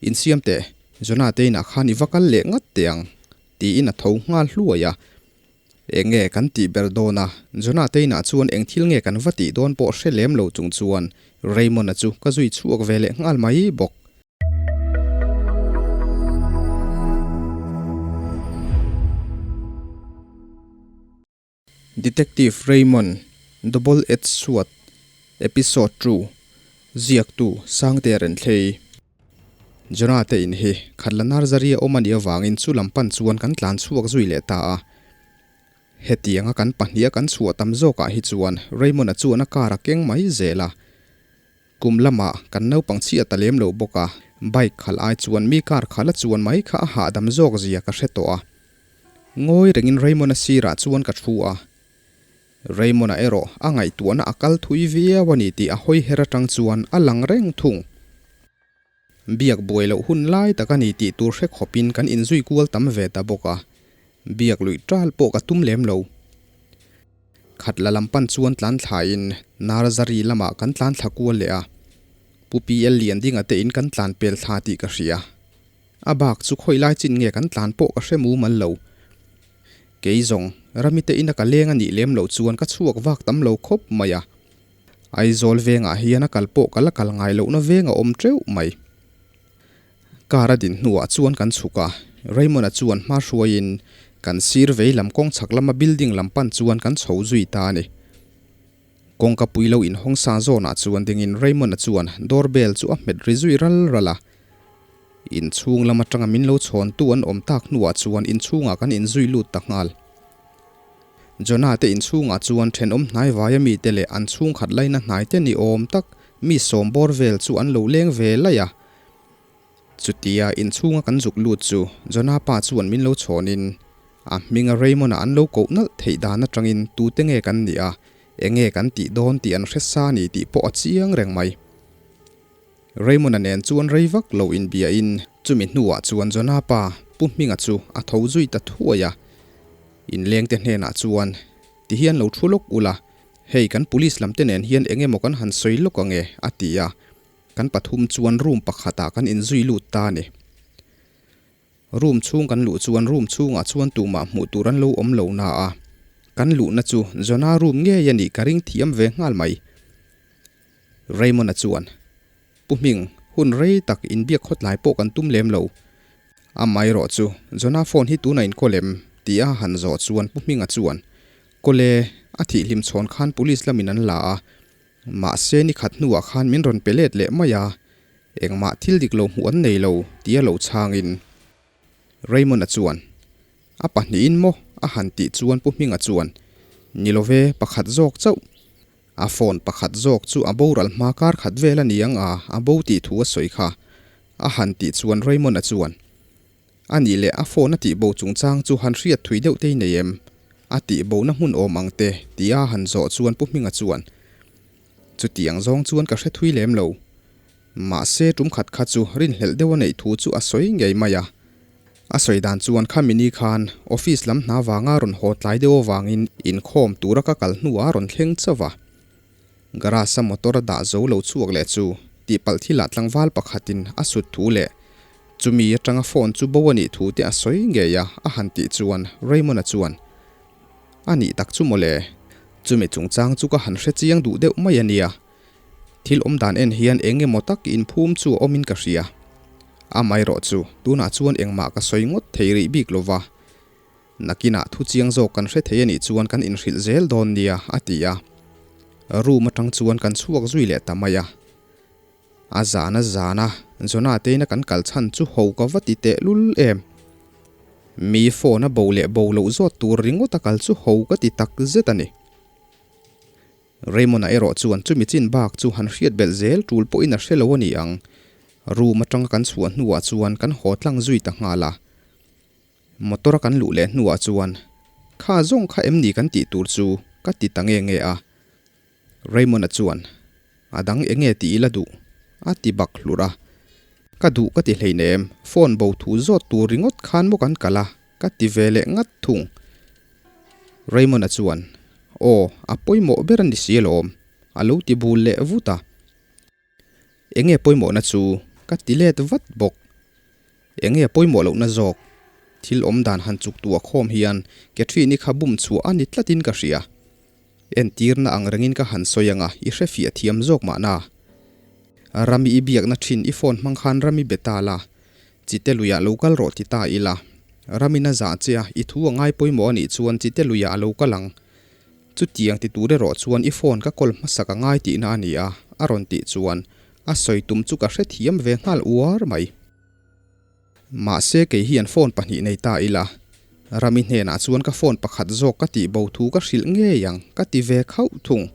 Insiam teh, Jonah te inah khan i va kal leh ngat teh ang, tiin a tho nghal hluai a. Eng nge kan tih ber dawn a? Jonah te inah chuan eng thil nge kan va tih dawn pawh hre lem lo chung chuan Raymond-a chu ka zui chhuak ve leh nghal mai bawk. Detective Raymond Double Edge Sword Episode Two Ziaktu Sangte Renthlei Jonah te in hi Khatla Nursery a awm a nih avangin chu lam pan chuan kan tlan chhuak zui leh ta a. Hetianga kan pahniha kan chhuah tam zawkah hi chuan Raymond-a chuan a car a keng mai zel a. Kum lamah kan naupang chhiat a lem lo bawk a, bike khalh ai chuan mi car khalh a chuan mai kha a hahdam zawk zia ka hre tawh a. Ngawi rengin Raymond-a sirah chuan ka thu a. Raymond-a erawh a ngaihtuahna a kal thui viau a ni tih a hawi her atang chuan a lang reng thung. Biak buai loh hun lai tak a ni tih tur hre khawpin kan inzui kual tam ve ta bawk a, biak luih tal pawh ka tum lem lo. Khatla lam pan chuan tlan thlain Narzari lamah kan tlan thla kual leh a, Pu PL Liandinga te in kan tlan pel thla tih ka hria. A bak chu khawi lai chin nge kan tlan pawh ka hre mumal lo. Kei zawng, Rami te ina ka leng a nih lem loh chuan ka chhuak vak tam lo khawp mai a. Aizawl vengah hian a kal pawh ka la kal ngai lohna veng a awm teuh mai. Car a din hnuah chuan kan chhuk a, Raymond-a chuan hma hruaiin kan sir vei lam kawng chhak lama building lam pan chuan kan chho zui ta a ni. Kawngka pui lo inhawng sa zawnah chuan dingin Raymond-a chuan door bell chu a hmet ri zui ral ral a. Inchhung lam atanga min lo chhawntu an awm tak hnuah chuan inchhungah kan inzui lut ta nghal. Jonah te inchhungah chuan thenawm hnai vaia mite leh an chhungkhat laina hnai te ni awm tak mi sawm bawr vel chu an lo leng ve laih a. Chutia inchhunga kan zuk lut chu Jonah pa chuan min lo chhawnin a hminga Raymond-a an lo koh nalh theih dan atangin tute nge kan nih a, enge kan tih dawn tih an hre sa ni tih pawh a chiang reng mai. Raymond-a nen chuan rei vak lo inbiain chumi hnuah chuan Jonah pa Pu Hminga chu a tho zui ta thuai a. Inlengte hnenah chuan, Ti hian lo thu lawk ula, hei kan police lamte nen hian eng emaw kan han sawi lawk ang e, a ti a. Kan pathum chuan room pakhatah kan inzui lut ta a ni. Room chhung kan luh chuan room chhungah chuan tumah hmuh tur an lo awm lo na a, kan luhna chu Jonah room ngei a nih ka ring thiam ve nghal mai. Raymond-a chuan, Pu Hming, hun rei tak inbiak khawtlai pawh kan tum lem lo. Amaherawh chu, Jonah phone hi tunah inkawl em? tih a han zawh chuan Pu Hminga chuan, Kawle, a thihhlim chhawn khan police lamin an la a, mahse ni khat hnuah khan min rawn pe let leh mai a, engmah thil dik lo hmuh an nei lo, tia lo chhangin. Raymond-a chuan, A pahnihin maw? a han tih chuan Pu Hminga chuan, Ni love, pakhat zawk chauh. A phone pakhat zawk chu a boral hma kar khat vel a ni ang a, a bo tih thu a sawi kha. A han tih chuan Raymond-a chuan, A nih leh a phone a tih bo chungchang chu han hriat thui deuh te i nei em? A tih bona hmun awm ang te, tia a han zawh chuan Pu Hminga chuan, Chutiang zawng chuan ka hre thui lem lo. Mahse tum khat kha chu rinhlelh deuh a neih thu chu a sawi ngei mai a. A sawi dan chuan khami ni khan office lam hna vanga rawn haw tlai deuh avangin inkhawm tura ka kal hnuah a rawn thleng chauh a. Garage-a motor a dah zo lo chhuak leh chu tihpalh thilah tlangval pakhatin a sut thu leh chumi atanga phone chu bo a nih thu te a sawi ngei a a han tih chuan Raymond-a chuan A nih tak chu mawle, chumi chungchang chu ka han hre chiang duh deuh mai a nia. Thil awm dan en hian eng emaw tak inphum chu a awmin ka hria. Amaherawh chu, tunah chuan engmah ka sawi ngawt thei rih bik lo va. Nakinah thu chiang zawk kan hre thei a nih chuan kan inhrilh zel dawn nia, a ti a. Room atang chuan kan chhuak zui leh ta mai a. A zan a zan a, Jonah teina kan kal chhan chu ho ka va ti teh lul em. Mi phone a bo leh bo loh zawt tur ringawt a kal chu ho ka ti tak zet a ni. Raymond-a erawh chuan chumi chin bak chu han hriat belh zel tul pawhin a hre lo a ni ang. Room atanga kan chhuah hnuah chuan kan haw tlang zui ta nghal a. Motor-a kan luh leh hnuah chuan, Kha zawng kha em ni kan tih tur chu? ka ti ta nge nge a. Raymond-a chuan, A dang eng nge tih ila duh? a ti bak hlurh a. Ka duh ka ti hleinem, phone bo thu zawt tur ringawt khan maw kan kal a, ka ti ve leh ngat thung. Raymond-a chuan, Aw, a pawimawh ber a ni si alawm, a lo ti bul leh vut a. Enge pawimawhna chu? ka ti let vat bawk. Enge a pawimawh lohna zawk? Thil awm dan han chuk tuah khawm hian Catherine-i kha bum chhuah a ni tlatin ka hria. Entirna ang rengin ka han sawi anga i hre fiah thiam zawk mahna. Rami i biakna thin i phone hmang khan Rami be ta la, Chite luiah lo kal rawh ti ta ila. Ramin a zah che a, i thu a ngai pawimawh a nih chuan Chite luiah a lo kal ang. Chutiang ti tur erawh chuan i phone ka call hmasak a ngai tihna a ni a, a rawn tih chuan a sawi tum chu ka hrethiam ve nghal uar mai. Mahse kei hian phone pahnih nei ta ila, Rami hnenah chuan ka phone pakhat zawk ka tih bo thu ka hrilh ngei ang ka ti ve khauh thung.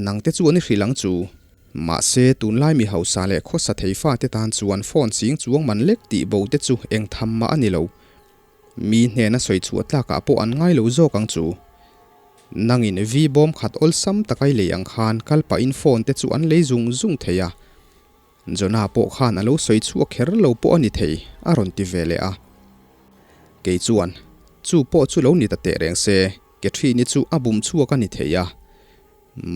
Nangte chuan i hrilh ang chu. Mahse tunlai mi hausa leh khawsa thei fate tan chuan phone ching chuang man lek tih bo te chu eng tham mah a ni lo. Mi hnena sawi chhuah tlakah pawh an ngai lo zawk ang chu. Nangin vi bawm khat awlsam tak ai lei ang khan kal pahin phone te chu an lei zung zung thei a. Jonah pawh khan a lo sawi chhuak kher lo pawh a ni thei, a rawn ti ve leh a. Kei chuan, Chu pawh chu lo ni ta teh reng se, Catherine-i chu a bum chhuak a ni thei a.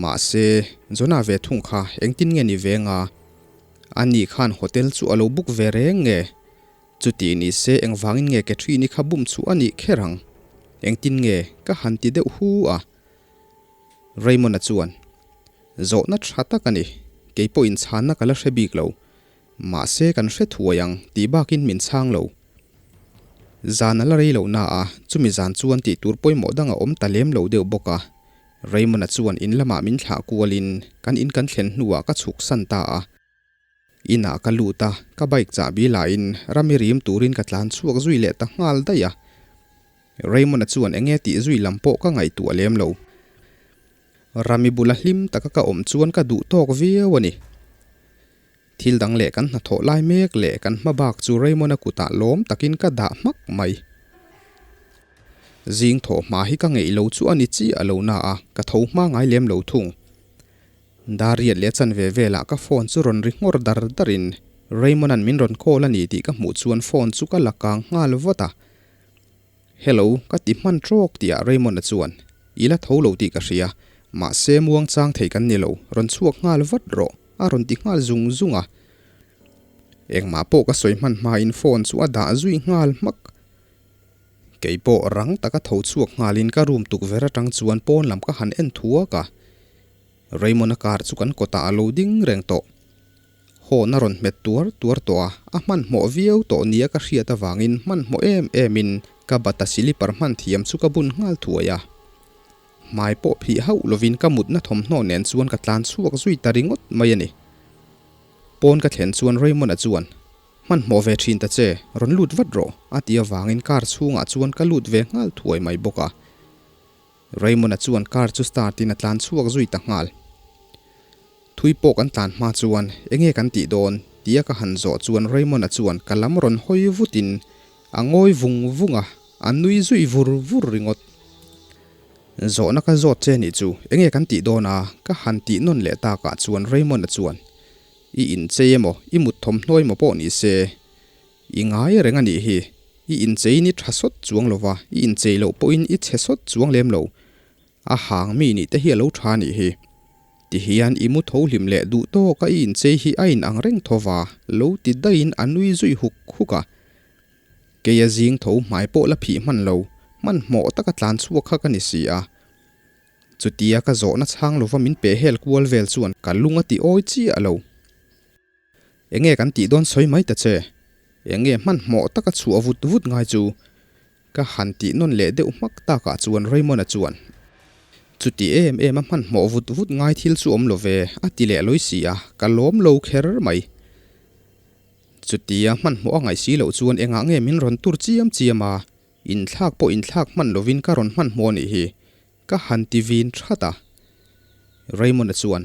Mahse, Jonah ve thung kha engtin nge ni ve nga? Ani khan hotel chu a lo book ve reng nge? Chuti ni se engvangin nge Catherine-i kha bum chhuah a nih kher ang? Engtin nge ka han ti deuh hu a? Raymond-a chuan, Zawhna tha tak a ni, kei pawhin chhanna ka la hre bik lo. Mahse kan hre thuai ang tih bakin min chhang lo. Zan a la rei lo na a, chumi zan chuan tih tur pawimawh dang a awm ta lem lo deuh bawk a. Raymond-a chuan in lamah min thlah kualin kan in kan thlen hnuah ka chhuk san ta a. Inah ka lut a, ka bike chahbi lahin rami rim turin ka tlan chhuak zui leh ta nghal daih a. Raymond-a chuan enge tih zui lam pawh ka ngaihtuah lem lo. Rami bula hlim taka ka awm chuan ka duh tawk viau a ni. Thil dang leh kan hnathawh lai mek leh kan hma bak chu Raymond-a kutah lawm takin ka dah hmak mai. Zing thawh hma hi ka ngeih lo chu a ni chiah lo na a, ka tho hma ngai lem lo thung. Dariat leh chanve velah ka phone chu rawn ri nghawr dar darin Raymond-a'n min rawn call a ni tih ka hmuh chuan phone chu ka la kang nghal vat a. Hello, ka ti hman trawk tihah Raymond-a chuan, I la tho lo tih ka hria, mahse muang chang thei kan ni lo, rawn chhuak nghal vat rawh, a rawn ti nghal zung zung a. Engmah pawh ka sawi hman hmain phone chu a dah zui nghal hmak. Kei pawh rang taka tho chhuak nghalin ka room tukverh atang chuan pawn lam ka han en thuak a. Raymond-a car chu kan kawtah a lo ding reng tawh. Hawn a rawn hmet tuar tuar tawh a, a hmanhmawh viau tawh nia ka hriat avangin hmanhmawh em emin ka bata silipar hman thiam chu ka bun nghal thuai a. Hmai pawh phih hauh lovin ka mutna thawmhnaw nen chuan ka tlan chhuak zui ta ringawt mai a ni. Pawn ka thlen chuan Raymond-a chuan, Hmanhmawh ve thin ta che, rawn lut vat rawh, a ti avangin car chhungah chuan ka lut ve nghal thuai mai bawk a. Raymond-a chuan car chu start in a tlan chhuak zui ta nghal. Thui pawh kan tlan hma chuan enge kan tih dawn tia ka han zawh chuan Raymond-a chuan ka lam rawn hawi vut in a ngawi vung vung a, a nui zui vur vur ringawt. Zawhna ka zawt che nih chu enge kan tih dawn a ka han tih nawn leh takah chuan Raymond-a chuan I inchei emaw i mut thawmhnaw emaw pawh ni se I ngai reng a nih hi. I incheiin i tha sawt chuang lo va, i inchei loh pawhin i chhe sawt chuang lem lo. A hang mi nih te hi a lo tha a nih hi. Ti hian i mu tho hlim leh duh tawk a i inchei hi a in ang reng tho va, lo ti daihin a nui zui huk huk a. Kei a zing tho hmai pawh la phih hman lo, hmanhmawh taka tlan chhuak kha ka ni si a. Chutia ka zawhna chhang lova min peh hel kual vel chuan ka lung a ti awi chiah lo. Enge kan tih dawn sawi mai ta che? Enge hmanhmawh taka chhuah vut vut ngai chu? Ka han tih nawn leh deuh hmak takah chuan Raymond-a chuan, Chuti em em a hmanhmawh vut vut ngai thil chu awm lo ve, a ti leh lawi si a, ka lawm lo kher mai. Chutia hmanhmawh a ngaih si loh chuan engah nge min rawn tur chiam chiam a, inthlak pawh inthlak hman lovin ka rawn hmanhmawh a nih hi. Ka han ti vin that a. Raymond-a chuan,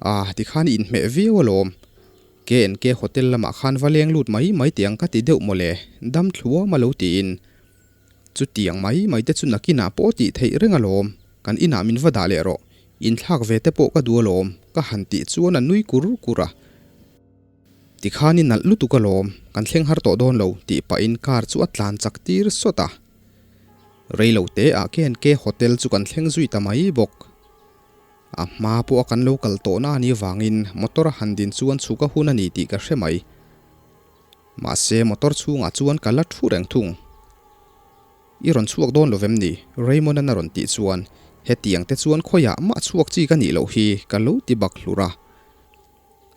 Ah, tikhan i inhmeh viau alawm. KNK Hotel lamah khan va leng lut mai mai teh ang ka ti deuh mawle, dam thluam a lo tiin. Chutiang mai mai te chu nakinah pawh tih theih reng alawm, kan inah min va dah leh rawh, inthlak ve te pawh ka duh alawm, ka han tih chuan a nui kur kur a. Tikhan i nalh lutuk alawm, kan thleng har tawh dawn lo, tih pahin car chu a tlan chak tir sawt a. Reilo te ah KNK Hotel chu kan thleng zui ta mai bawk. A hma pawh a kan lo kal tawhna a nih vangin motor a han din chuan chhuk a hun a ni tih ka hre mai. Mahse motor chhungah chuan ka la thu reng thung. I rawn chhuak dawn lo vem ni? Raymond-a'n a rawn tih chuan, Hetiang te chuan khawiah mah chhuak chi ka nih loh hi ka lo ti bak hlur a.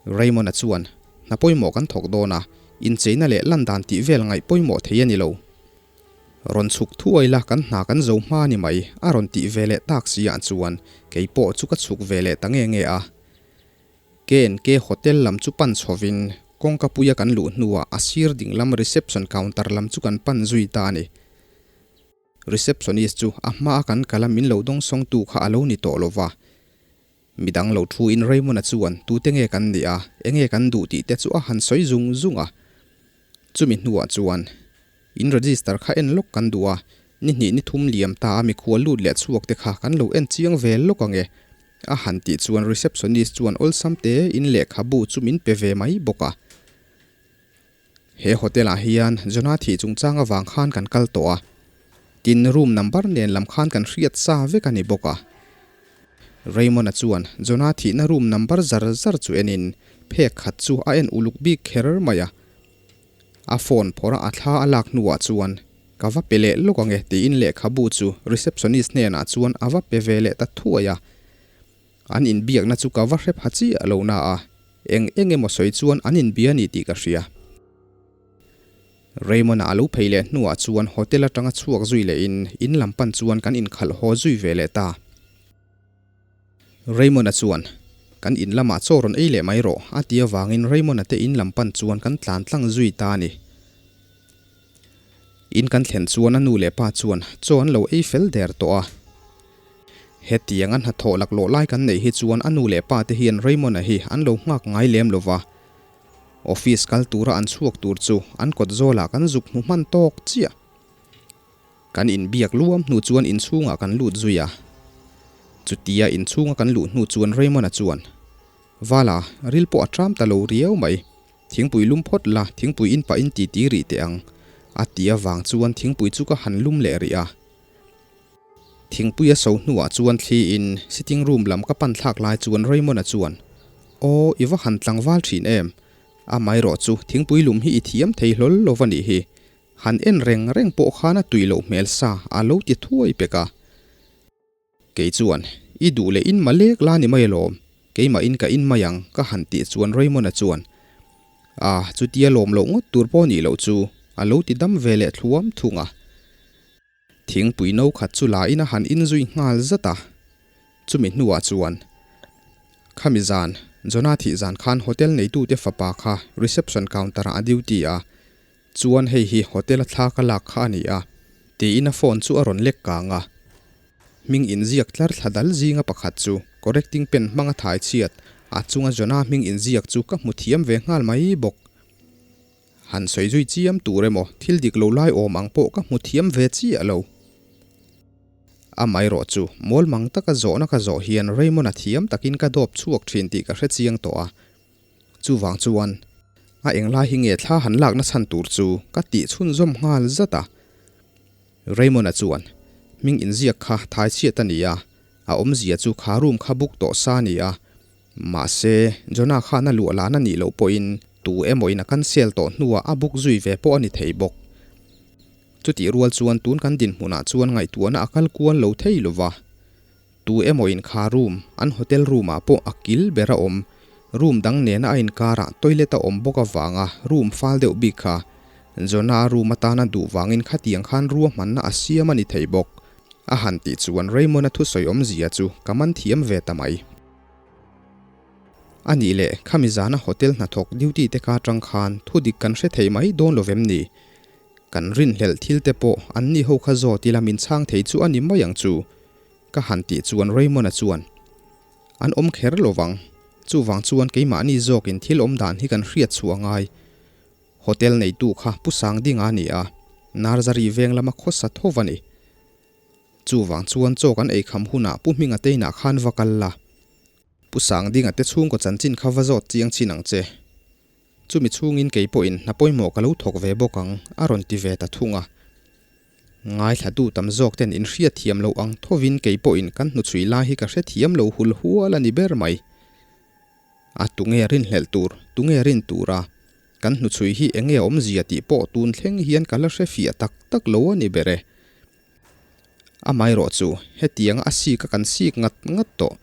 Raymond-a chuan, Hna pawimawh kan thawk dawn a, incheina leh lan dan tih vel ngaih pawimawh thei a ni lo. Rawn chhuk thuai la kan hna kan zo hma ni mai a rawn tih ve leh tak si ah chuan kei pawh chu ka chhuk ve leh ta nge nge a. KNK Hotel lam chu pan chhovin kawngka puia kan luh hnuah a sir ding lam reception counter lam chu kan pan zui ta a ni. Receptionist chu a hmaa kan kal a min lo dawngsawngtu kha a lo ni tawh lo va. Midang lo thu in Raymond-a chuan tute nge kan nih a, enge kan duh tih te chu a han sawi zung zung a. Chumi hnuah chuan in register kha en lawk kan duh a, ni hnih ni thum liam ta a mikhual lut leh chhuak te kha kan lo en chiang ve lawk ange a han tih chuan receptionist chuan awlsam te in lehkhabu chu min pe ve mai bawk a. He hotel ah hian Jonah thih chungchang avang khan kan kal tawh a, tin room number nen lam khan kan hriat sa vek a ni bawk a. Raymond-a chuan Jonah thihna room number zar zar chu enin phek khat chu a en uluk bik kher mai a. A phone phawrh a a thla a lak hnuah chuan ka va pe leh lawk ange tiin lehkhabu chu receptionist hnenah chuan a va pe ve leh ta thuai a. An inbiakna chu ka va hre pha chiah lo na a, eng eng emaw sawi chuan an inbia ni tih ka hria. Raymond-a a lo phei leh hnuah chuan hotel atanga chhuak zui lehin in lam pan chuan kan inkhalh haw zui ve leh ta. Raymond-a chuan, Kan in lamah chaw rawn ei leh mai rawh, a ti avangin Raymond-a te in lam pan chuan kan tlan tlang zui ta a ni. In kan thlen chuan a nu leh pa chuan chaw an lo ei fel der tawh a. Hetiang a hnathawh laklawh lai kan neih hi chuan a nu leh pa te hian Raymond-a hi an lo nghak ngai lem lo va. Office kal tura an chhuak tur chu an kawt zawlah kan zuk hmu hman tawk chiah. Kan inbiak luam hnu chuan inchhungah kan lut zui a. Chutia inchhunga kan luh hnu chuan Raymond-a chuan, Vala, ril pawh a ṭam ta lo riau mai. Thingpui lum phawt la, thingpui in pah in ti ti rih teh ang, a ti avang chuan thingpui chu ka han lum leh rih a. Thingpui a so hnuah chuan thli in sitting room lam ka pan thlak lai chuan Raymond-a chuan, Aw, i va han tlangval thin em? Amaherawh chu thingpui lum hi i thiam thei hlawl lo va nih hi. Han en reng reng pawh khan a tui loh hmel sa a lo ti thuai pek a. Kei chuan, I duh leh in malek la ni mai alawm, keimah in ka in mai ang ka han tih chuan Raymond-a chuan, Ah, chutia lawm loh ngawt tur pawh nih loh chu, a lo ti dam ve leh thluam thung a. Thingpui no khat chu la in a han in zui nghal zat a. Chumi hnuah chuan, Khami zan, Jonah thih zan khan hotel neitute fapa kha reception counter-ah a duty a, Chuan hei hi hotel a thla ka lak kha a ni a, tiin a phone chu a rawn lek kang a. Hming inziak tlar thla dal zinga pakhat chu correcting pen hmanga thai chhiat a chunga Jonah hming inziak chu ka hmu thiam ve nghal mai bawk. Han sawi zui chiam tur emaw thil dik lo lai awm ang pawh ka hmu thiam ve chiah lo. Amaherawh chu mawlmang taka zawhna ka zawh hian Raymond-a thiam takin ka dawp chhuak thin tih ka hre chiang tawh a. Chuvang chuan, a englai hi nge thla han lakna chhan tur chu ka tih chhunzawm nghal zat a. Raymond-a chuan, Hming inziak kha thai chhiat a ni a, a awmzia chu kha room kha book tawh sa a ni a. Mahse, Jonah khan a luah lan a nih loh pawhin tu emaw in a cancel tawh hnuah a book zui ve pawh a ni thei bawk. Chutih rual chuan tun kan dinhmunah chuan ngaihtuahna a kal kual lo thei lo va. Tu emaw in kha room, an hotel room ah pawh a kil ber a awm. Room dang nena a inkarah toilet a awm bawk avanga room fal deuh bik kha. Jonah a room atana duh vangin khatiang khan ruahmanna a siam a ni thei bawk. A han tih chuan Raymond-a thusawi awmzia chu ka man thiam ve ta mai. A nih leh, khami zana hotel hnathawk duty te ka atang khan thudik kan hre thei mai dawn lo vem ni? Kan rinhlelh thil te pawh an ni ho kha zawt ila min chhang thei chu a ni mai ang chu. Ka han tih chuan Raymond-a chuan, An awm kher lo vang. Chuvang chuan keimahni zawkin thil awm dan hi kan hriat chhuah ngai. Hotel neitu kha Pu Sangdinga a ni a, Narzari veng lama khawsa tho va ni. Chuvang chuan chaw kan eikham hunah Pu Hminga te inah khan va kal la. Pu Sangdinga te chhungkaw chanchin kha va zawt chiang chin ang che. Chumi chhungin kei pawhin hna pawimawh ka lo thawk ve bawk ang, a rawn ti ve ta thung a. Ngaithlatu tam zawk ten in hriatthiam loh ang thovin kei pawhin kan hnuchhui lai hi ka hrethiam lo hul hual a ni ber mai. A tunge rinhlelh tur, tunge rin tura? Kan hnuchhui hi eng nge awmzia tih pawh tun thleng hian ka la hre fiah tak tak lo a ni ber e. Amaherawh chu, hetianga a sik a kan sik ngat ngat tawh,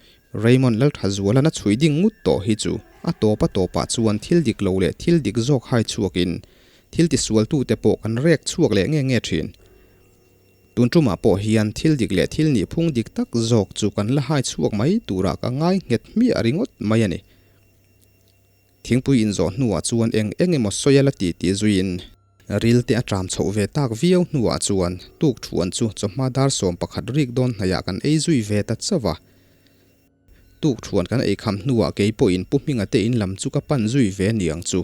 Raymond Lalthazuala'n a chhui ding ngut tawh hi chu a tawp a tawpah chuan thil dik lo leh thil dik zawk hai chhuakin thil tisualtute pawh kan rek chhuak leh nge nge thin. Tun tumah pawh hian thil dik leh thil nih phung dik tak zawk chu kan la hai chhuak mai turah ka ngai nghet hmiah ringawt mai a ni. Thingpui inzawh hnuah chuan eng eng emaw sawi a la ti tih zuiin ril te a tram chhoh ve tak viau hnuah chuan tuk thuan chu chawhma dar 11 rik dawn hnaiah kan ei zui ve ta chauh a. Tuk thuan kan ei kham hnuah kei pawhin Pu Hminga te in lam chu ka pan zui ve niang chu.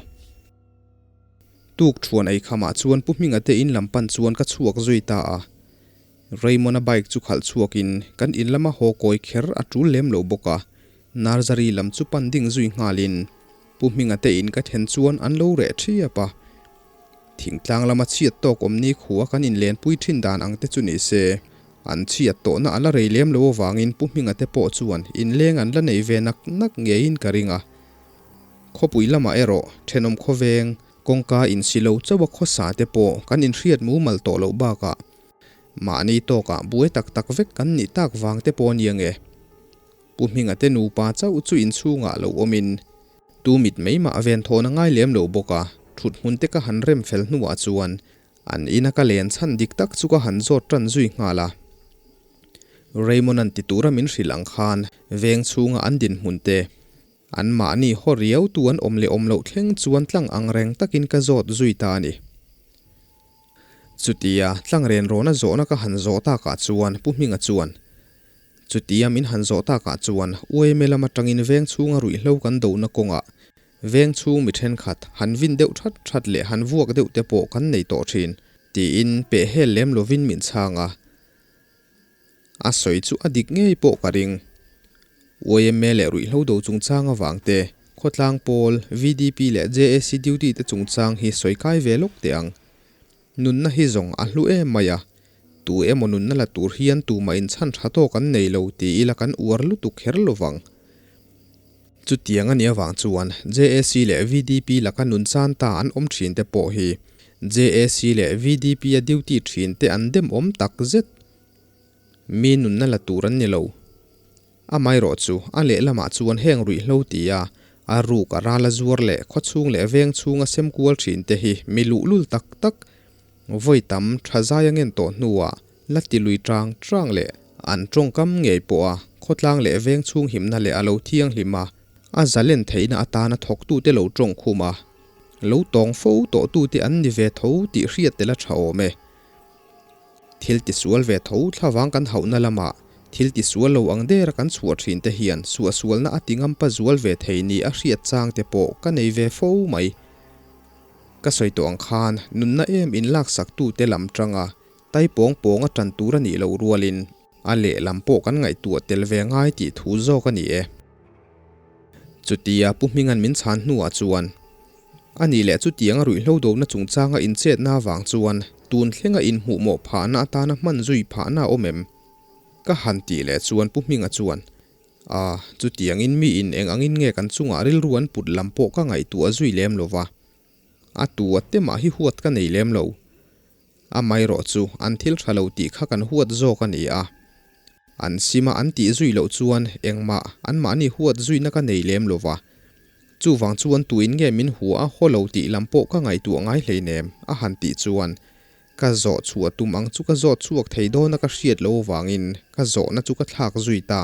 Tuk thuan ei khamah chuan Pu Hminga te in lam pan chuan ka chhuak zui ta a. Raymond-a bike chu khalh chhuakin kan in lama haw kawi kher a tul lem lo bawk a. Narzari lam chu pan ding zui nghalin Pu Hminga te in ka then chuan an lo reh thiap a. Thingtlang lama chhiat tawk awm ni khua kan inlenpui thin dan ang te chu ni se, an chhiat tawhna a la rei lem lo avangin Pu Hminga te pawh chuan inleng an la nei ve nak nak ngeiin ka ring a. Khawpui lamah erawh thenawm khawveng, kawngka insi lo chauha khawsa te pawh kan inhriat mumal tawh loh bakah mahni tawkah buai tak tak vek kan nih tak vang te pawh a nia nge. Pu Hminga te nupa chauh chu inchhungah lo awmin tu mit mai mah ven thawn a ngai lem lo bawk a, thut hmun te ka han rem fel hnuah chuan an ina ka len chhan dik tak chu ka han zawt tan zui nghal a. Raymond an ti tura min hrilh ang khan veng chhunga an dinhmun te, an mahni haw riau tu an awm leh awm loh thleng chuan tlang ang reng takin ka zawt zui ta a ni. Chutia tlang ren rawna zawhna ka han zawh takah chuan Pu Hminga chuan, Chutia min han zawh takah chuan UMA lam atangin veng chhunga ruihhlo kan dohna kawngah veng chhung mi thenkhat han vin deuh that that leh han vuak deuh te pawh kan nei tawh thin, tiin peh hel lem lovin min chhang a. A sawi chu a dik ngei pawh ka ring. UMA leh ruihhlo do chungchang avang te, khawtlang pawl, VDP leh JAC duty te chungchang hi sawi kai ve lawk teh ang. Nunna hi zawng a hlu em mai a, tu emaw nunna la tur hian tumah inchhan tha tawk an nei lo ti ila kan uar lutuk kher lo vang. Chutiang a nih avang chuan JAC leh VDP laka nun chan ta an awm thin te pawh hi JAC leh VDP a duty thin te an dem awm tak zet. Mi nunna la tur an ni lo. Amaherawh chu a lehlamah chuan heng ruihhlo tia a ruk a ral a zuar leh khawchhung leh veng chhunga sem kual thin te hi mi luhlul tak tak vawi tam tha zai a ngen tawh hnuah la ti lui tang tang leh an tawngkam ngei pawh a khawtlang leh veng chhung himna leh a lo thianghlim a, a zalen theihna atana thawktute lo tawng khum a, lo tawng fo tawhtute an ni ve tho tih hriat tel a tha awm e. Thil tisual ve tho thlavang kan hauhna lamah thil tisual lo ang dera kan chhuah thin te hian suahsualna a ti ngampa zual ve thei ni a hriat chang te pawh ka nei ve fo mai. Ka sawi tawh ang khan nunna em in laksak tu te lam tanga tai pawng pawng a tan tur a nih loh rualin a lehlam pawh kan ngaihtuah tel ve ngai tih thu zawk a ni e. Chutia Pu Hminga'n min chhan hnuah chuan A nih leh chutianga ruihhlo dona chungchanga inchetna avang chuan tun thlenga inhmuh mawh phahna atana hman zui phahna a awm em? Ka han tih leh chuan Pu Hminga chuan, A, chutiangin mi in eng angin nge kan chungah rilru an put lam pawh ka ngaihtuah zui lem lo va. A tu a te mah hi huat ka nei lem lo. Amaherawh chu an thil tha lo tih kha kan huat zawk a ni a. An sima an tih zui loh chuan engmah anmahni huat zuina ka nei lem lo va. Chuvang chuan tuin nge min hua a haw lo tih lam pawh ka ngaihtuah ngai hleinem, a han tih chuan ka zawh chhuah tum ang chu ka zawt chhuak thei dawn a ka hriat loh avangin ka zawhna chu ka thlak zui ta.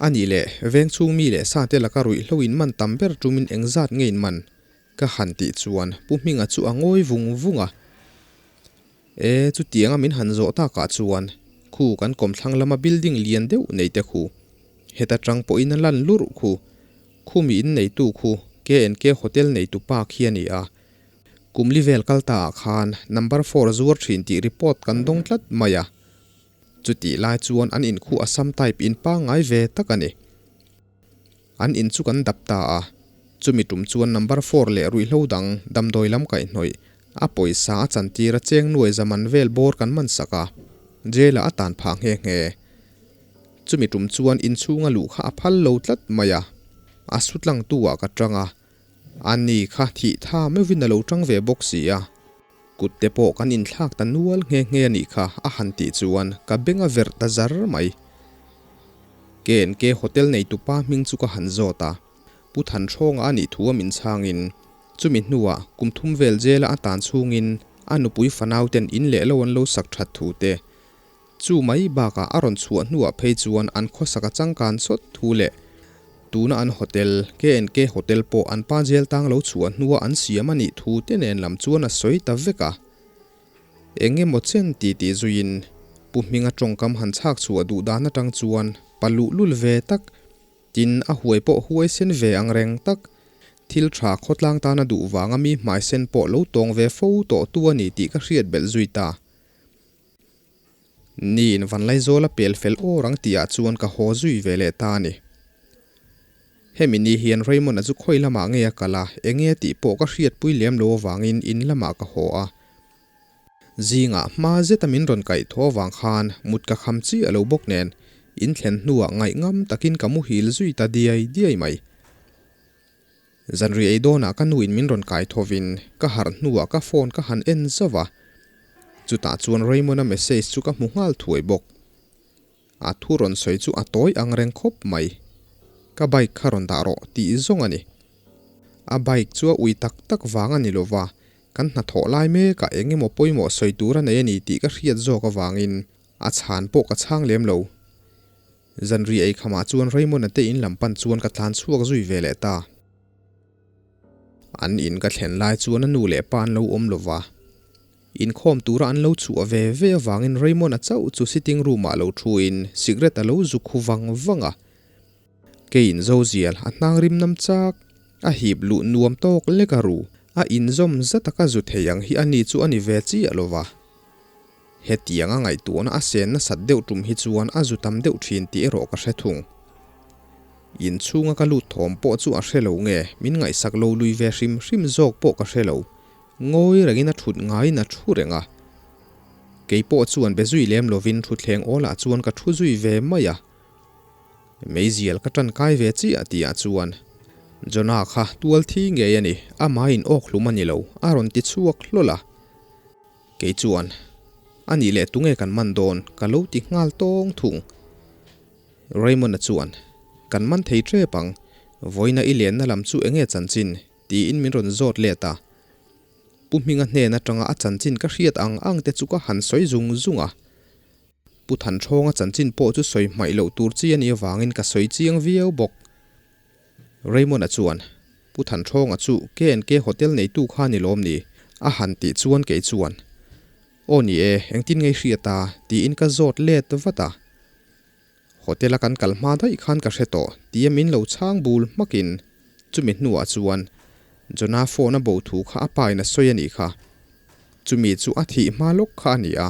A nih leh, veng chhung mi leh sa te laka ruihhlo in man tam ber tumin engzat nge in man? Ka han tih chuan Pu Hminga chu a ngawi vung vung a. E, chutianga min han zawh takah chuan khu kan kawmthlang lama building lian deuh nei te khu, heta tang pawhin a lan lurh khu, khumi in neitu khu KNK Hotel neitu pa khi a ni a. Kum li vel kal ta ah khan number four zuar thin tih report kan dawng tlat mai a. Chutih lai chuan an in khu Assam type in pangngai ve tak a ni. An in chu kan dap ta a, chumi tum chuan number four leh ruihhlo dang damdawi lam kaihhnawih a pawisa a chantir a cheng nuai zaman vel bawr kan man sak a, jail ah a tan phah nghe nghe. Chumi tum chuan inchhunga luh kha a phal lo tlat mai a, a sutlang tu ah ka tang a. Ani kha thih tha meuhin a lo tang ve bawk si a. Kut te pawh kan inthlak ta nual nghe nghe a nih kha a han tih chuan ka beng a verh ta zar mai. KNK Hotel neitupa hming chu ka han zawt a, Pu Thanhrawnga a nih thu a min chhangin chumi hnuah kum thum vel jela a tan chhungin a nupui fanau ten in leh lo an lo sak that thu te, Chu mai bakah a rawn chhuah hnuah phei chuan an khawsak a changkan sawt thu leh tuna an hotel, KNK Hotel pawh an pa jail tang lo chhuah hnua an siam a nih thu te nen lam chuan a sawi ta vek a. Eng emaw chen ti tih zuiin Pu Hminga tawngkam han chhak chhuah duh dan atang chuan pa luhlul ve tak, tin a huai pawh huai sen ve ang reng tak, thil tha khawtlang tana duh vanga mi hmaisen pawh lo tawng ve fo tawh tu a ni tih ka hriat belh zui ta. Niin Vanlaizawl a pel fel awr ang tihah chuan ka haw zui ve leh ta a ni. Hemi ni hian Raymond-a chu khawi lamah nge a kal a, enge tih pawh ka hriatpui lem lo avangin in lamah ka haw a. Zingah hma zeta min rawn kaih thaw avang khan mut ka kham chiah lo bawk nen in thlen hnuah ngaihngam takin ka muhil zui ta diai diai mai. Zanri ei dawnah ka nuin min rawn kai thovin ka harh hnuah ka phone ka han en zauh a, chutah chuan Raymond-a message chu ka hmu nghal thuai bawk. A thu rawn sawi chu a tawi ang reng khawp mai. Ka bike kha rawn dah rawh tih zawng a ni. A bike chu a ui tak tak vang a ni lo va, kan hnathawh lai mekah eng emaw pawimawh sawi tur a nei a ni tih ka hriat zawk avangin a chhan pawh ka chhang lem lo. Zanri ei khamah chuan Raymond-a te in lam pan chuan ka tlan chhuak zui ve leh ta. An in ka thlen lai chuan a nu leh pa an lo awm lo va. Inkhawm tura an lo chhuah ve ve avangin Raymond-a chauh chu sitting room-ah lo thuin cigarette a lo zu khu vang vang a. Keiin Zozial a hnang rim nam chak, a hip luh nuam tawk lek a ru, a inzawm za taka zu thei ang hi a ni chu a ni ve chiah lo va. Hetiang a ngaihtuahna a sen nasat deuh tum hi chuan a zu tam deuh thin tih erawh ka hre thung. Inchhunga ka lut thawm pawh chu a hre lo nge, min ngaihsak lo lui ve hrim hrim zawk pawh ka hre lo. Ngawi rengin a thut ngaiin a thu reng a. Kei pawh chuan be zui lem lovin thutthleng awlah chuan ka thu zui ve mai a. Meizial ka tan kai ve chiah tihah chuan Jonah kha tual thi ngei a ni, amahin awkhlum a ni lo, a rawn ti chhuak hlawl a. Kei chuan, A nih leh tunge kan man dawn? ka lo ti nghal tawng thung. Raymond-a chuan, Kan man thei tep ang, vawiina i lenna lam chu enge chanchin? tiin min rawn zawt let a. Pu Hminga hnen atanga a chanchin ka hriat ang ang te chu ka han sawi zung zung a. Pu Thanthrawnga chanchin pawh chu sawi hmaih loh tur chi a nih avangin ka sawi chiang viau bawk. Raymond-a chuan, Pu Thanthrawnga chu KNK Hotel neitu kha ni lawm ni? a han tih chuan kei chuan, Aw ni e, engtin ngei hriat a? tiin ka zawt let vat a. Hotel-a kan kal hma daih khan ka hre tawh tia min lo chhang bul hmakin chumi hnuah chuan Jonah phone a bo thu kha a pa in a sawi a nih kha. Chumi chu a thih hma lawk kha a ni a.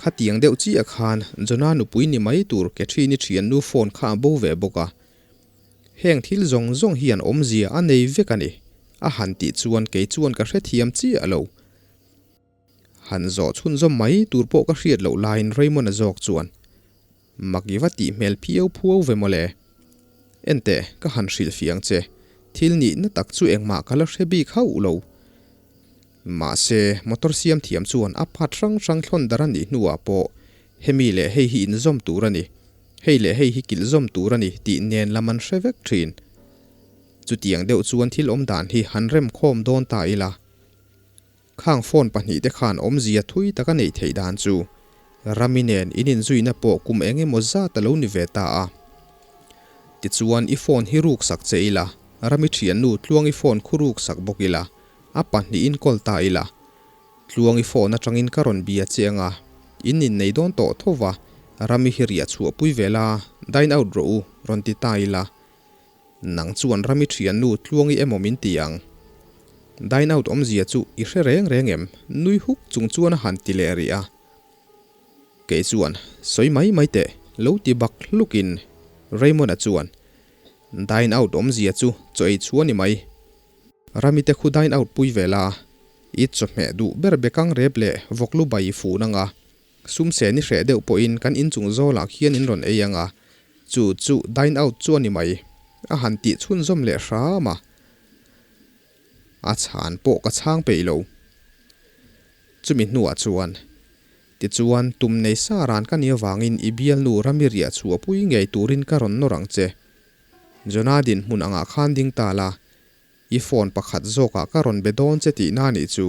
Khatiang deuh chiah khan Jonah nupui ni mai tur Catherine-i thiannu phone kha a bo ve bawk a. Heng thil zawng zawng hian awmzia a nei vek a ni, a han tih chuan kei chuan ka hrethiam chiah lo. Han zawh chhunzawm mai tur pawh ka hriat loh laiin Raymond-a zawk chuan, Mak i va tih hmel phiau phuau ve mawle. Enteh, ka han hrilh fiang che, thil nihna tak chu engmah ka la hre bik hauh lo. Mahse, motor siam thiam chuan a part hrang hrang thlawn dar a nih hnuah pawh hemi leh hei hi inzawm tur a ni, hei leh hei hi kilh zawm tur a ni tih nen lam an hre vek thin. Chutiang deuh chuan thil awm dan hi han remkhawm dawn ta ila. Khang phone pahnihte khan awmzia thui taka neih theih dan chu Rami nen in inzuina pawh kum eng emaw zat a lo ni ve ta a. Tichuan i phone hi ruk sak che ila, Rami thiannu Tluangi phone khu ruk sak bawk ila, a pahnihin call ta ila. Tluangi phone atangin ka rawn bia che anga, in innei dawn tawh tho va, Rami hi riah chhuah pui ve la, dine out rawh u, rawn ti ta ila. Nang chuan Rami thiannu Tluangi emaw min ti ang. Dine out awmzia chu i hre reng reng em? Nui huk chung chuan a han ti leh rih a. Kei chuan, Sawi mai mai teh, lo ti bak hlukin Raymond-a chuan, Dine out awmzia chu chaw ei chhuah ni mai. Rami te khu dine out pui ve la, i chawhmeh duh ber bekang rep leh vawklu bai i fun anga, Sum se ni hreh deuh pawhin kan inchung zawlah khian in rawn ei ang a, chu chu dine out chu a ni mai, a han tih chhunzawm leh hram a. A chhan pawh ka chhang peih lo. Chumi hnuah chuan, Tichuan, tum nei sa ran ka nih avangin i bialnu rami riah chhuah pui ngei turin ka rawn nawr ang che. Jonah dinhmun angah khan ding ta la, i phone pakhat zawkah ka rawn be dawn che tihna a nih chu.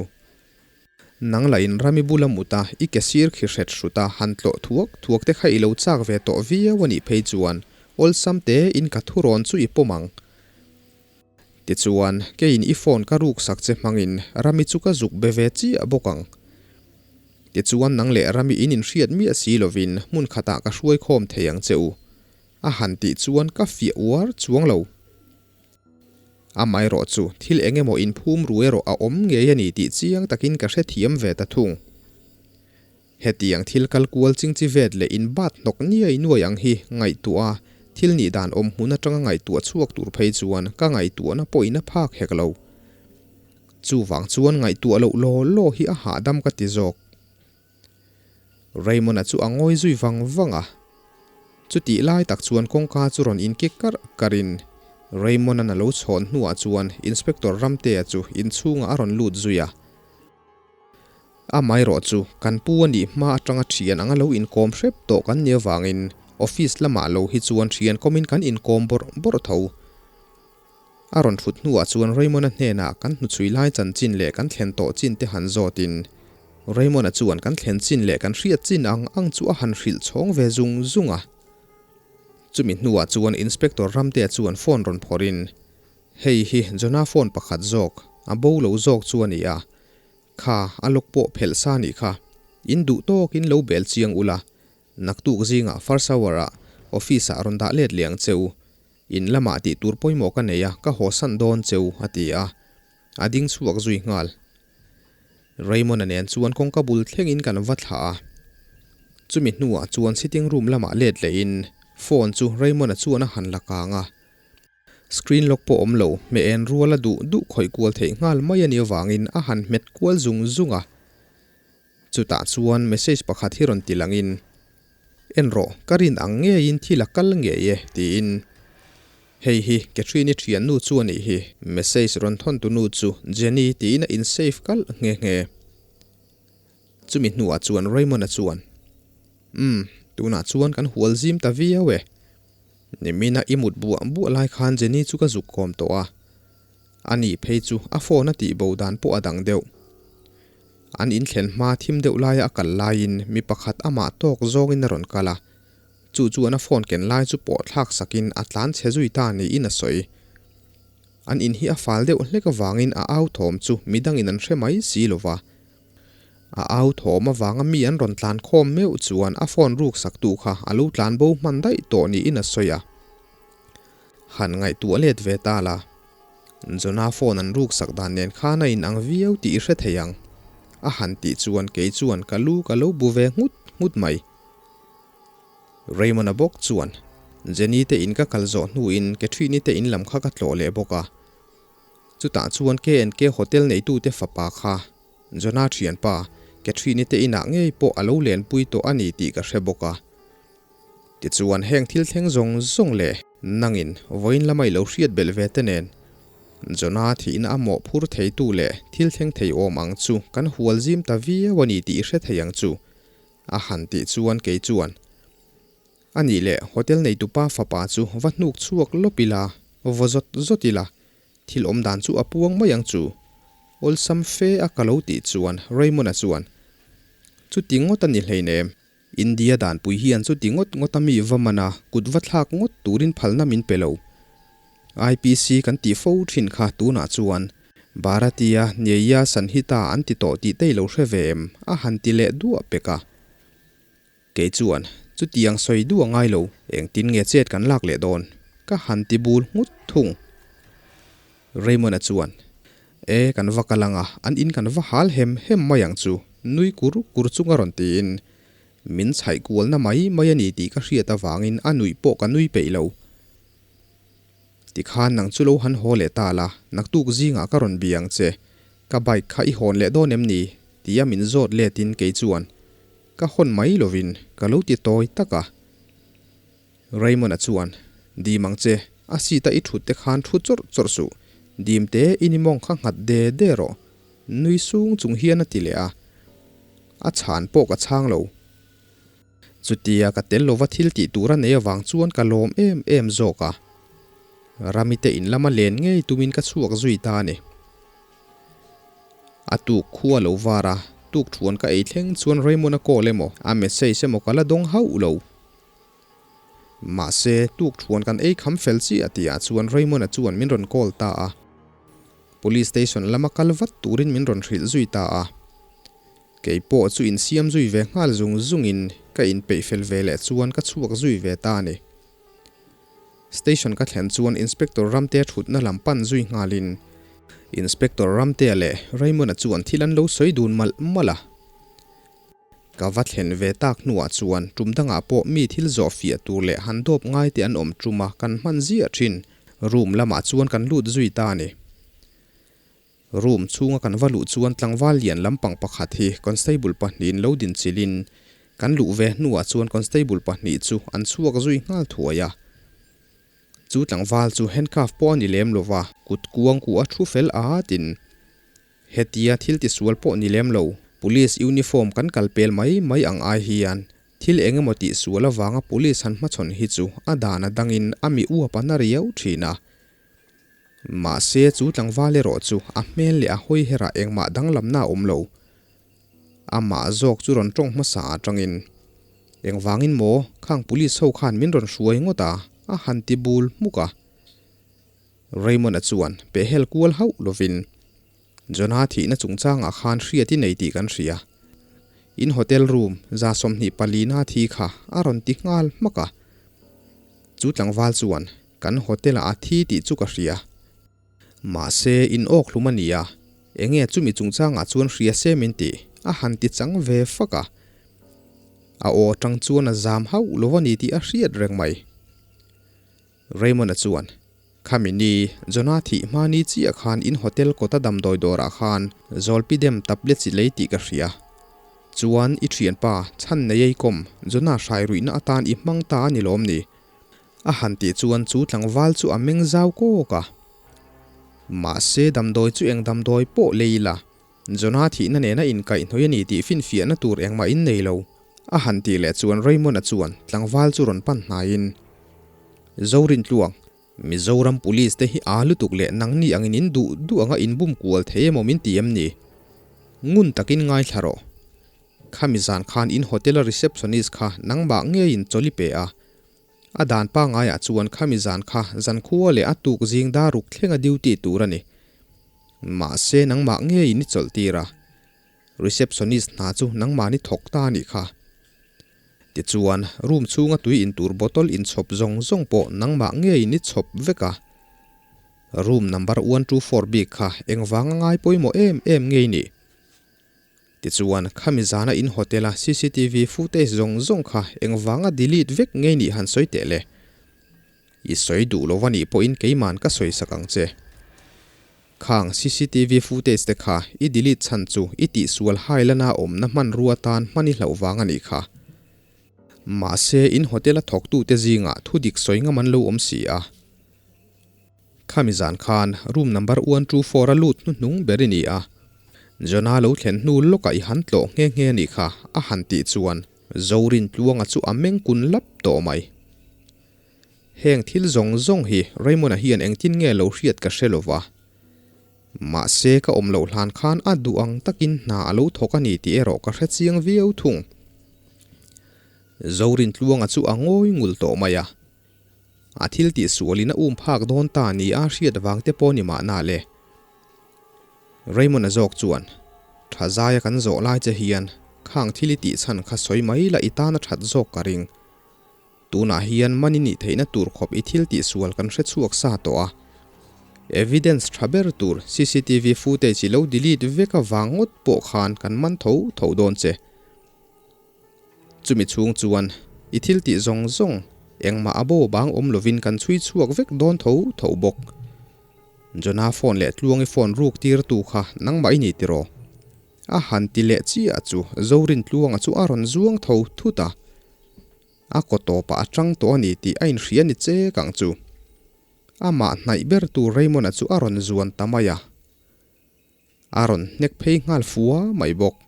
Nang lah in rami bula mut a, i ke sir khi hret hrut a, han tlawh thuak thuak te kha i lo chak ve tawh viau a nih phei chuan awlsam te in ka thurawn chu i pawm ang. Tichuan, keiin i phone ka ruksak che hmangin Rami chu ka zuk be ve chiah bawk ang. Tichuan nang leh Rami in inhriat miah si lovin hmun khatah ka hruai khawm thei ang che u. A han tih chuan ka fiah uar chuang lo. Amaherawh chu thil eng emaw inphum ru erawh a awm ngei a ni tih chiang takin ka hrethiam ve ta thung. Hetiang thil kal kual chingchi vet leh in bat hnawk niai nuai ang hi ngaihtuah a, thil nih dan awm hmun atanga ngaihtuah chhuak tur phei chuan ka ngaihtuahna pawhin a phak hek lo. Chuvang chuan ngaihtuah loh law law hi a hahdam ka ti zawk. Raymond-a chu a ngawi zui vang vang a. Chutih lai tak chuan kawngka chu rawn inkik karh karhin Raymond-a'n a lo chhawn hnuah chuan Inspector Ramtea chu inchhungah a rawn lut zui a. Amaherawh chu kan pu a nih hma atanga thian anga lo inkawm hrep tawh kan nih avangin office lamah lo hi chuan thian kawmin kan inkawm bawrh bawrh tho. A rawn thut hnuah chuan Raymond-a hnenah kan hnuchhui lai chanchin leh kan thlen tawh chin te han zawtin Raymond-a chuan kan thlen chin leh kan hriat chin ang ang chu a han hrilh chhawng ve zung zung a. Chumi hnuah chuan Inspector Ramtea chuan phone rawn phawrhin, Hei hi Jonah phone pakhat zawk, a bo lo zawk chu a ni a. Kha, a lawk pawh phelh sa nih kha. In duh tawkin lo bel chiang ula, naktuk zingah first hour ah office ah rawn dah let leh ang che u. In lamah tih tur pawimawh ka nei a, ka haw san dawn che u, a ti a. A ding chhuak zui nghal. Raymond-a nen chuan kawngka bul thlengin kan va thlah a. Chumi hnuah chuan sitting room lamah let lehin phone chu Raymond-a chuan a han la kang a. Screen lock pawh awm lo, hmeh en rual a duh duh khawih kual theih nghal mai a nih avangin a han hmet kual zung zung a. Chutah chuan message pakhat hi rawn ti langin, En rawh, ka rin ang ngeiin thil a kal ngei e, tiin. Hei hi Catherine-i thiannu chu a nih hi, message rawn thawn tu nu chu Jenny tiin a in-save kalh nghe nghe. Chumi hnuah chuan Raymond-a chuan, Umm, tunah chuan kan hual zim ta viau e. Nimina i mut buah buah lai khan Jenny chu ka zuk kawm tawh a. A nih phei chu a phone a tih bo dan pawh a dang deuh. An inthlen hma thim deuh laia a kal laiin mi pakhat amah tawk zawngin a rawn kal a. Chu chuan a phone ken lai chu pawh thlak sakin a tlan chhe zui ta niin a sawi. An in hi a fal deuh hlek avangin a au thawm chu midangin an hre mai si lova. A au thawm avanga mi an rawn tlan khawm meuh chuan a phone ruk saktu kha a lo tlan bo hman daih tawh niin a sawi a. Han ngaihtuah let ve ta la. Jonah phone an ruk sak dan nen khan a inang viau tih i hre thei ang. A han tih chuan kei chuan ka lu ka lo bu ve nghut nghut mai. Raymond-a bawk chuan Jenny te in ka kal zawh hnuin Catherine-i te in lam kha ka tlawh leh bawk a. Chutah chuan K&K Hotel neitute fapa kha Jonah thianpa Catherine-i te inah ngei pawh a lo lenpui tawh a ni tih ka hre bawk a. Tichuan heng thil thleng zawng zawng leh nangin vawiin lama i lo hriat belh ve te nen Jonah thihna a mawhphur theitu leh thil thleng thei awm ang chu kan hual zim ta viau a ni tih i hre thei ang chu a han tih chuan kei chuan A nih leh hotel neitupa fapa chu va hnuk chhuak lawp ila, vaw zawt zawt ila, thil awm dan chu a puang mai ang chu. Awlsam fe a ka lo tih chuan Raymond-a chuan, Chuti ngawt a ni hleinem. India danpui hian chuti ngawt ngawt a mi va man a, kut va thlak ngawt turin phalna min pe lo. IPC kan tih fo thin kha tunah chuan Bharatiya Nyaya Sanhita an ti tawh tih te i lo hre ve em? a han ti leh duah pek a. Kei chuan, Chutiang sawi duh a ngai lo, engtin nge chet kan lak leh dawn? Ka han ti bul nghut thung. Raymond-a chuan, E, kan va kal ang a, an in kan va hal hem hem mai ang chu, nui kur kur chung a rawn tiin. Min chhaih kualna mai mai a ni tih ka hriat avangin a nuih pawh ka nui peih lo. Tikhan nang chu lo han haw leh ta la, naktuk zingah ka rawn bia ang che. Ka bike kha i hawn leh dawn em ni? Tia min zawt letin kei chuan, Ka hawn mai lovin ka lo ti tawi tak a. Raymond-a chuan, Dim ang che, a seat-a i thut te khan thu chawrh chawrh suh. Dimte in i mawng kha nghat de de rawh. Nui sung chung hian a ti leh a. A chhan pawh ka chhang lo. Chutia ka tel lova thil tih tur a nei avang chuan ka lawm em em zawk a. Ramite in lama len ngei tumin ka chhuak zui ta a ni. A tuk khu a lo var a, tuk thuan ka ei thleng chuan Raymond a call emaw, a message emaw ka la dawng hauh lo. Mahse, tuk thuan kan ei kham fel chiah tihah chuan Raymond a chuan min rawn call ta a. Police station lama kal vat turin min rawn hrilh zui ta a. Kei pawh chu insiam zui ve nghal zung zungin ka inpeih fel ve leh chuan ka chhuak zui ve ta a ni. Station ka thlen chuan Inspector Ramtea thutna lam pan zui nghalin Inspector Ramtea leh Raymond-a chuan thil an lo sawi dun malh malh a. Ka va thlen ve tak hnuah chuan tum dangah pawh mi thil zawh fiah tur leh han dawp ngai te an awm tum a kan hman ziah thin. Room lamah chuan kan lut zui ta a ni. Room chhunga kan va luh chuan tlangval lian lampang pakhat hi constable pahnihin lo din chilhin kan luh ve hnuah chuan constable pahnih chu an chhuak zui nghal thuai a. Chu tlangval chu handcuff pawh a ni lem lo va, kut kuang kuh a thu fel atin hetia thil tisual pawh ni lem lo, police uniform kan kal pel mai mai ang ai hian thil eng emaw tihsual avanga police han hmachhawn hi chu a dan a dangin a mi uap a na riau thin a. Mahse, chu tlangval erawh chu a hmel leh a hawi herah engmah danglamna a awm lo. Amah zawk chu rawn tawng hmasa atangin, Engvangin maw, khang police ho khan min rawn hruai ngawt a, a han ti bul hmuk a. Raymond-a chuan pehhel kual hauh lovin, Jonah thihna chungchangah khan hriat i nei tih kan hria. In hotel room 24 na thi kha a rawn ti nghal hmak a. Chu tlangval chuan, Kan hotel ah a thi tih chu ka hria. Mahse, in awk hlum a nia. Enge chumi chungchangah chuan hria se min ti, a han ti chang ve fak a. A aw atang chuan a zam hauh lo a ni tih a hriat reng mai. Raymond-a chuan, Khami ni, Jonah thih hma ni chiah khan in hotel kawta damdawi dawrah khan Zolpidem tablet chi lei tih ka hria. Chuan, i thianpa, chhan nei ei kawm, Jonah hrai ruihna atan i hmang ta a ni lawm ni? A han tih chuan chu tlangval chu a meng zau kawk a. Mahse damdawi chu eng damdawi pawh lei ila, Jonah thihna nena inkaihhnawih a ni tih finfiahna tur engmah in nei lo. A han tih leh chuan Raymond-a chuan tlangval chu rawn pan hnaiin, Zorintluang, Mizoram Police te hi aa lutuk leh nangni angin in duh duh anga inbum kual thei emaw min ti em ni? Ngun takin ngaithla rawh. Khami zan khan in hotel-a receptionist kha nangmah ngeiin chawlh i pe a. A dan pangaiah chuan khami zan kha zankhua leh a tuk zing dar ruk thlenga duty tur a ni. Mahse nangmah ngeiin i chawlh tir a. Receptionist hna chu nangmahni thawk ta a nih kha. Tichuan, room chhunga tui in tur bottle inchhawp zawng zawng pawh nangmah ngeiin i chhawp vek a. Room number 124 bik kha engvanga ngai pawimawh em em ngei ni? Tichuan, khami zana in hotel-a cctv footage zawng zawng kha engvanga delete vek ngei nih han sawi teh le? I sawi duh lo a nih pawhin keiman ka sawi sak ang che. Khang cctv footage te kha i delete chhan chu i tihsual hailana awmna hmanrua tan hman i hlauh vang a nih kha. Mahse, in hotel-a thawktute zingah thudik sawi ngam an lo awm si a. Khami zan khan room number 124 a lut hnuhnung ber i ni a, Jonah lo thlen hnu lawkah i han tlawh nghe nghe a nih kha a han tih chuan Zorintluanga chu a meng kun lap tawh mai. Heng thil zawng zawng hi Raymond-a hian engtin nge lo hriat ka hre lo va. Mahse ka awm loh hlan khan a duh ang takin hna a lo thawk a ni tih erawh ka hre chiang viau thung. Zorintluanga chu a ngawi ngul tawh mai a. A thil tih sualin a um phak dawn ta ni a hriat vang te pawh ni mahna le. Raymond-a zawk chuan, Tha zaia kan zawh lai che hian khang thil i tih chhan kha sawi mai la i tan a that zawk ka ring. Tunah hian man i nih theihna tur khawp i thil tih sual kan hre chhuak sa tawh a. Evidence tha ber tur cctv footage i lo delete vek avang ngawt pawh khan kan man tho tho dawn che. Chumi chhung chuan i thil tih zawng zawng engmah a bo bang awm lovin kan chhui chhuak vek dawn tho tho bawk. Jonah phone leh Tluangi phone ruk tirtu kha nangmah i ni tiraw? A han ti leh chiah chu Zorin Tluanga chu a rawn zuang tho thut a. A kaw tawpah a tang tawh a ni tih a inhria ni che kang chu. Amah hnaih ber tur Raymond-a chu a rawn zuan ta mai a. A rawn hnek phei nghal fua mai bawk.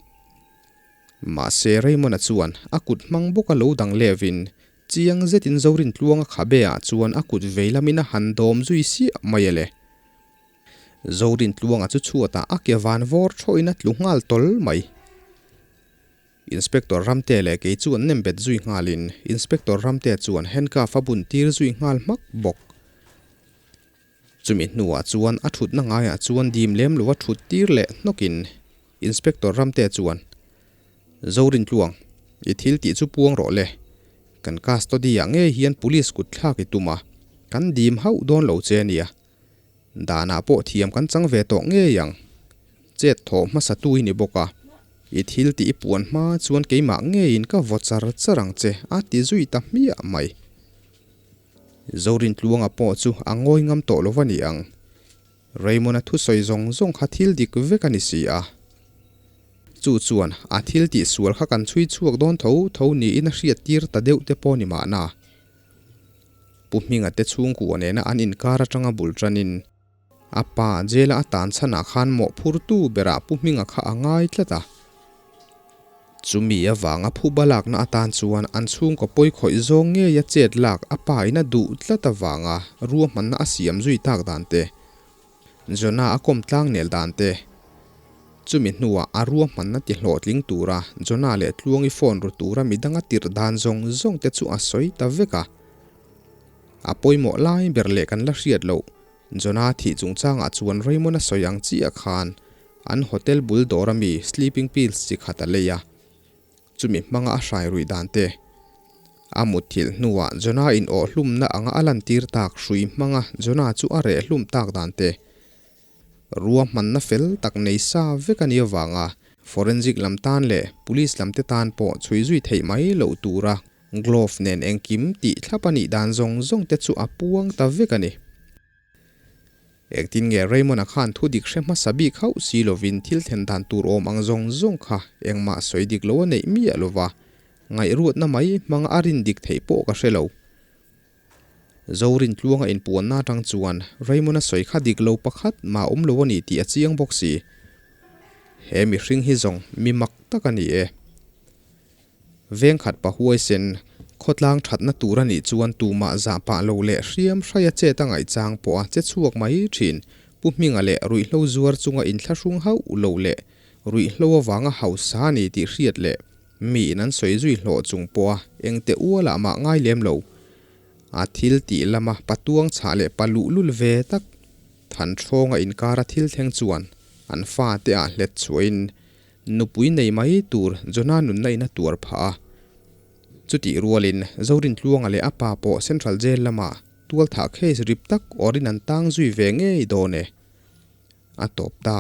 Mahse Raymond-a chuan a kut hmang bawka lo dang levin chiang zetin Zorintluanga khabe-ah chuan a kut vei lamin a han dawm zui siah mai a le. Zorintluanga chu chhuatah a ke van vawr thawhin a tlu nghal tawl mai. Inspector Ramte leh kei chu an nem bet zui nghalin Inspector Ramte chuan handcuff a bun tir zui nghal hmak bawk. Chumi hnuah chuan a thutna ngaiah chuan dim lem lo a thut tir leh hnawkin Inspector Ramte chuan, Zorintluang, i thil tih chu puang rawh le. Kan custody-ah ngei hian police kut thlak i tum a, kan dim hauh dawn lo che nia. Danah pawh thiam kan chang ve tawh ngei ang. Chet thawh hmasa tu i ni bawk a, i thil tih i puan hma chuan keimah ngeiin ka vaw char char ang che a ti zui ta hmiah mai. Zorintluanga pawh chu a ngawi ngam tawh lo va ni ang. Raymond-a thusawi zawng zawng kha thil dik vek a ni si a. Chu chuan a thil tih sual kha kan chhui chhuak dawn tho tho niin a hriat tir ta deuh te pawh ni mahna. Pu Hminga te chhungkua nena an inkar atanga bul tanin a pa jail-a a tan chhanah khan mawhphurtu berah Pu Hminga kha a ngai tlat a. Chumi avanga phuba lakna atan chuan an chhungkaw pawi khawih zawng ngeia chet lak a pa in a duh tlat avanga ruahmanna a siam zui tak dan te, Jonah a kawm tlang nel dan te, chumi hnuah a ruahmanna ti hlawhtling tura Jonah leh Tluangi phone ru tura midanga tirh dan zawng zawng te chu a sawi ta vek a. A pawimawh lai ber leh kan la hriat loh Jonah thih chungchangah chuan Raymond a sawi ang chiah khan an hotel bul dawr ami sleeping pills chi khat a lei a, chumi hmanga a hrai ruih dan te. A mutthilh hnuah Jonah in awh hlumna anga a lantir tak hrui hmanga Jonah chu a reh hlum tak dan te. Ruahmanna fel tak nei sa vek a nih avanga forensic lam tan leh police lam te tan pawh chhui zui theih mai loh tura Glove nen engkim tih thlap a nih dan zawng zawng te chu a puang ta vek a ni. Engtin nge Raymond-a khan thu dik hre hmasa bik hauh si lovin thil thlen dan tur awm ang zawng zawng kha engmah sawi dik lo a neih miah lova, ngaihruatna mai hmanga a rin dik theih pawh ka hre lo. Zorintluanga inpuanna atang chuan Raymond-a sawi kha dik lo pakhat mah awm lo a ni tih a chiang bawk si. He mihring hi zawng mi mak tak a ni e. Vengkhat pa huaisen, khawtlang thatna tur a nih chuan tumah zah pah lo leh hriam hraia chet a ngaihchang pawh a che chhuak mai thin. Pu Hminga leh ruihhlo zuar chunga inthlahrung hauh lo leh ruihhlo avanga hausa a ni tih hriat leh miin an sawi zui hlawh chung pawha engte ualah mah ngai lem lo. A thil tih lama patuang chhah leh pa luhlul ve tak Thanhrawnga inkara thil thleng chuan an fate ah hlet chhuahin Nupui nei mai tur Jonah nunna in a tuar phah a. Chutih rualin Zorintluanga leh a pa pawh Central Jail lamah tualthah case rip tak awrin an tang zui ve ngei dawn e. A tawp ta.